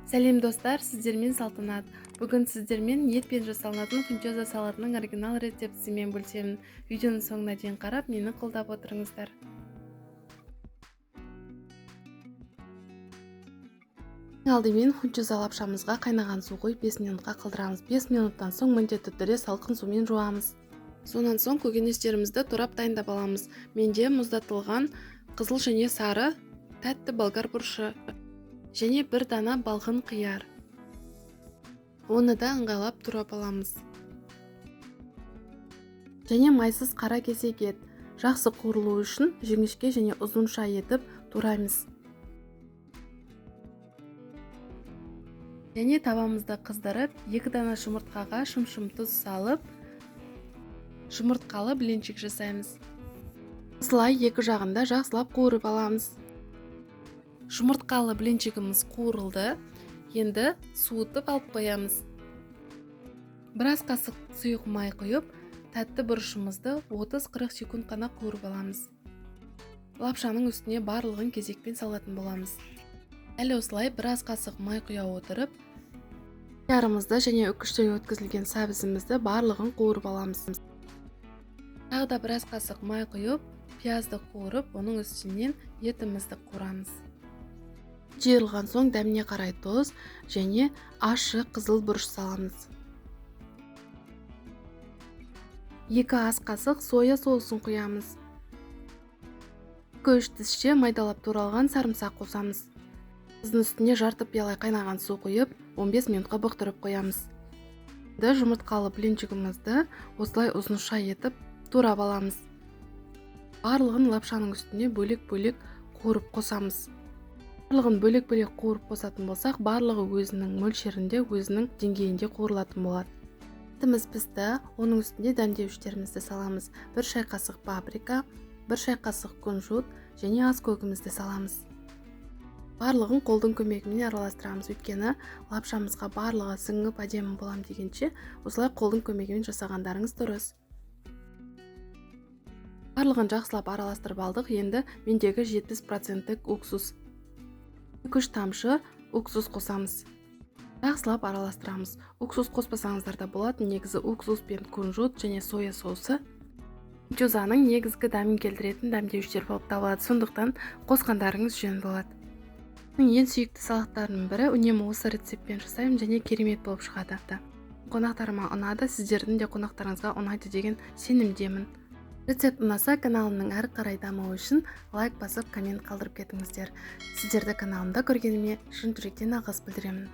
Сәлем достар, сіздермен Салтанат. Бүгін сіздермен етпен жасалынатын фунчоза салатының оригинал рецептісімен бөлісемін. Видеоның соңына дейін қарап, мені қолдап отырыңыздар. Алдымен фунчоза лапшамызға қайнаған су құйып 5 минутқа қалдырамыз. 5 минуттан соң міндетті түрде салқын сумен жуамыз. Сонан соң көкөністерімізді турап дайындап аламыз. Менде мұздатылған қызыл және сары тәтті болгар бұрышы және бір дана балғын қияр. Оны да ыңғайлап турап аламыз. Және майсыз қара кесек ет. Жақсы қуырылу үшін жіңішке және ұзынша етіп тураймыз. Және табамызды қыздырып, 2 дана жұмыртқаға шымшым тұз салып, жұмыртқалы блинчик жасаймыз. Осылай екі жағында жақсылап қуырып аламыз. Жұмыртқалы блинчигіміз қуырылды. Енді суытып алып қоямыз. Біраз қасық сұйық май құйып, тәтті бұрышымызды 30-40 секунд қана қуырып аламыз. Лапшаның үстіне барлығын кезекпен салатын боламыз. Әлі осылай біраз қасық май құя отырып, қиярымызды және үкіштен өткізілген сәбізімізді барлығын қуырып аламыз. Тағы да біраз қасық май құйып, пиязды қуырып, оның үстінен етімізді қуырамыз. Жиырылған соң дәміне қарай тұз және ащы қызыл бұрыш саламыз. 2 ас қасық соя соусын құямыз. 2-3 тісше майдалап туралған сарымсақ қосамыз. Тұздың үстіне жарты пиала қайнаған су құйып, 15 минутқа бұқтырып қоямыз. Енді жұмыртқалы блинчигімізді осылай ұзынша етіп турап аламыз. Барлығын лапшаның үстіне бөлек-бөлек қуырып қосамыз. Барлығын бөлек-бөлек қуырып қосатын болсақ, барлығы өзінің мөлшерінде, өзінің деңгейінде қуырылатын болады. Етіміз пісті, оның үстіне дәмдеуіштерімізді саламыз. 1 шай қасық паприка, 1 шай қасық кунжут және ас көкімізді саламыз. Барлығын қолдың көмегімен араластырамыз, өйткені лапшамызға барлығы сіңіп әдемі болам дегенше, осылай қолдың көмегімен жасағандарыңыз дұрыс. Барлығын жақсылап араластырып алдық. Енді мендегі 70% уксус. 2-3 тамшы уксус қосамыз. Жақсылап араластырамыз. Уксус қоспасаңыздар да болады. Негізі уксус пен кунжут және соя соусы фунчозаның негізгі дәмін келтіретін дәмдеуіштер болып табылады. Сондықтан қосқандарыңыз жөн болады. Ең сүйікті салаттарымның бірі, үнемі осы рецептпен жасаймын және керемет болып шығады. Қонақтарыма ұнады, сіздердің де қонақтарыңызға ұнайды деген сенімдемін. Рецепт ұнаса, каналымның әрі қарай дамуы үшін лайк басып, коммент қалдырып кетіңіздер. Сіздерді каналымда көргеніме шын жүректен алғыс білдіремін.